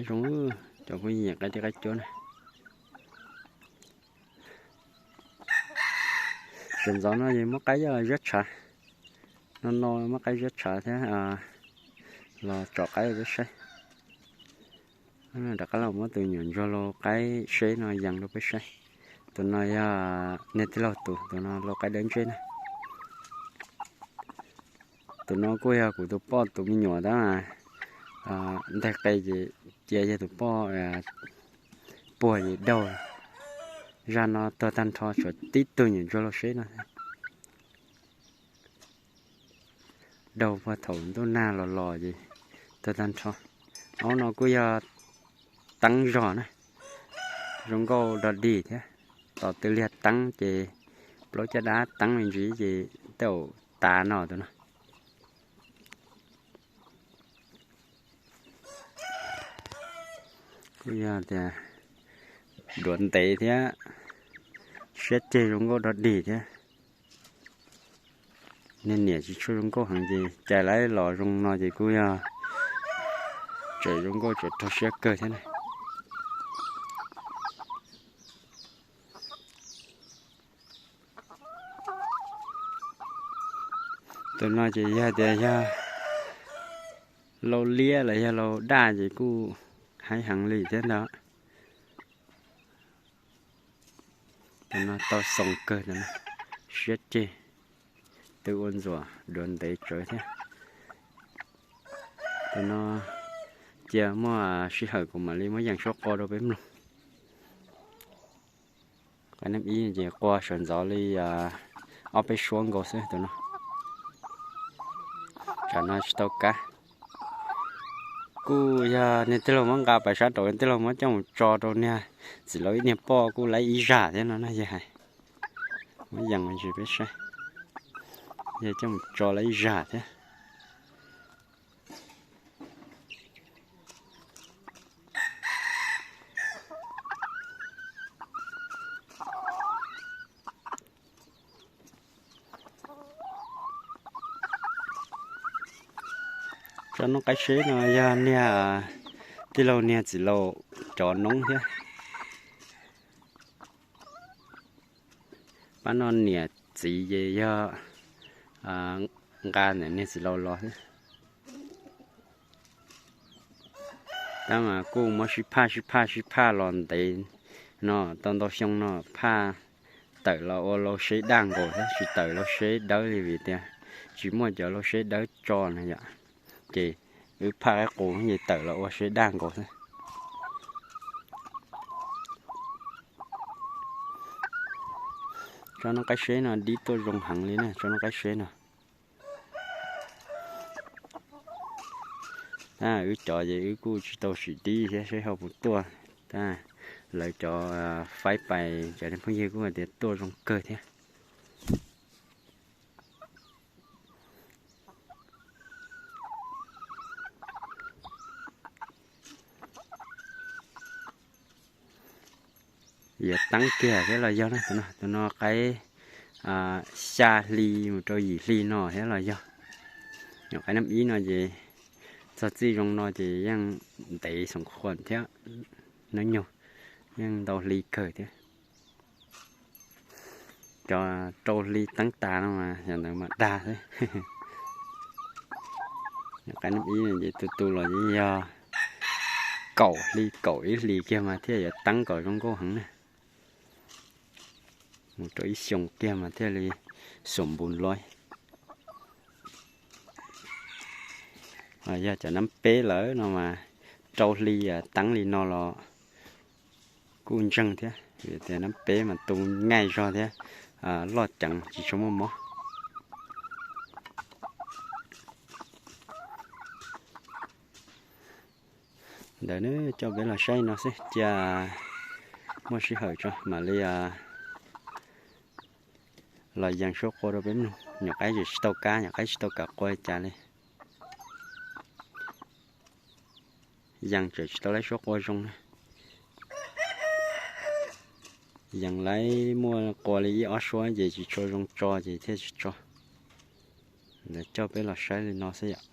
Zoo, cov phooj ywg nyiam qaib dib qaib cuab na. Sawv ntxov no yog muab qaib ziab tshav, no no muab qaib ziab tshav thiab los tsom qaib rau peb saib. Rov qab los muab tus nyuam ntsuag lau qaib seb no yees rau peb saib. Tus no yog niag tij laug tus, tus no lau qaib dawb ntseb na. Tus no kuj yog kuv tus poj tus me nyuam tab, nteg qe ces cia yog tus poj puag ces daug. Zaj no tuag tag nrho, tshuav tib tug nyuam ntsuag lau seb no. Daug puag thaum ntuj nag los los ces tuag tag nrho. Aub no kuj yog teeb zog na, zoo nkauj dog dig thiab. Tos twv liag teeb ces plaub caj dab teeb me ntsis ces tej zaum tas no tus no. Kuj yog tias duav ntev thiab, siab ceg zoo nkauj dog dig thiab. Niag niam tsis tshua zoo nkauj heev ces cais lawv los zoo no ces kuj yog tseem zoo nkauj tseem raug siab kawg thiab na. Tus no ces yog tias yog lau liab los yog lau daj ces kuj haib heev li thiab ntag. Tus no tau xoo kawg, siab ceg, twb ua ntxuam duav ntev tsawv thiab. Tus no cia muaj sij hawm kuv mam li muab yees suab qua rau peb mloog. Qaib nab ib ces qua sawv ntxov li ob peb suab nkaus xwb tus no. Tsam no tsis tau kab. Kuj yog niag tij laug muab nqa pais sab nraud, tij laug muab coj mus tso rau niag txiv laus ib niag poj kuj laib ib zag thiab no na yog hais. Muab yees me ntsis peb saib. Yog coj mus tso laib ib zag thiab. Tsob noob qaib seb no yog niag tij laug niag txiv laus cov noob thiab. Pab no niam txiv ces yog nqa niam niag txiv laus los xwb. Tab mas kuj muab sib phaj sib phaj sib phaj los ntev no, tau ntau xyoo no phaj tawm los ua lau seb daj nkaus thiab, tsis tawm lau seb dawb li vim tias tsis muaj cov lau seb dawb tso na yom. Ces wb phaj qaib qus ces tawm los ua seb daj nkaus xwb. Tsob noob qaib seb no dib tuaj zoo heev li na, tsob noob qaib seb no. Tab wb cov ces wb kuj tsis tau sim dib thiab seb ho puas tuaj. Tab lawv cov faib pais cov phooj ywg kuj hais tias tuaj zoo kawg thiab. Yuav teeb kiag thiab los yog na, tus no qaib xya hli mus rau yim hli no thiab los yog. Nyuam qaib nab ib no ces txog txij zoo no ces yeej ntev xoom khuam thiab, hnub nyoog yeej ntau hli kawg thiab. Cov rau hli teeb tas no mas yog ntawd mas dag xwb. Nyuam qaib nab ib no ces tu tu los yeej yog kaum hli kaum ib hlis kiag mas thiaj yuav teeb kom zoo nkauj heev na. Mus rau ib xyoos kiag mas thiaj li xum npus loj. Yog cov nab peb lawm no mas rau hli teeb li no los kuj ntseeg thiab, vim tias nab peb mas tu ngaij zog thiab, loj ceev tsis tshua muaj mob. Ntawd ne coj peb los saib no xwb, cia muaj sij hawm tso mam li los yees suab qua rau peb mloog. Nyuam qaib tsis tau kab, nyuam qaib tsis tau kam qua li cas li. Yees tseem tsis tau laib suab qua zoo na. Yees laib muaj qua li ib ob suab ces tsis tshua zoo tso ces thiaj tsis tso. Ntawd coj peb los saib li no xwb yom.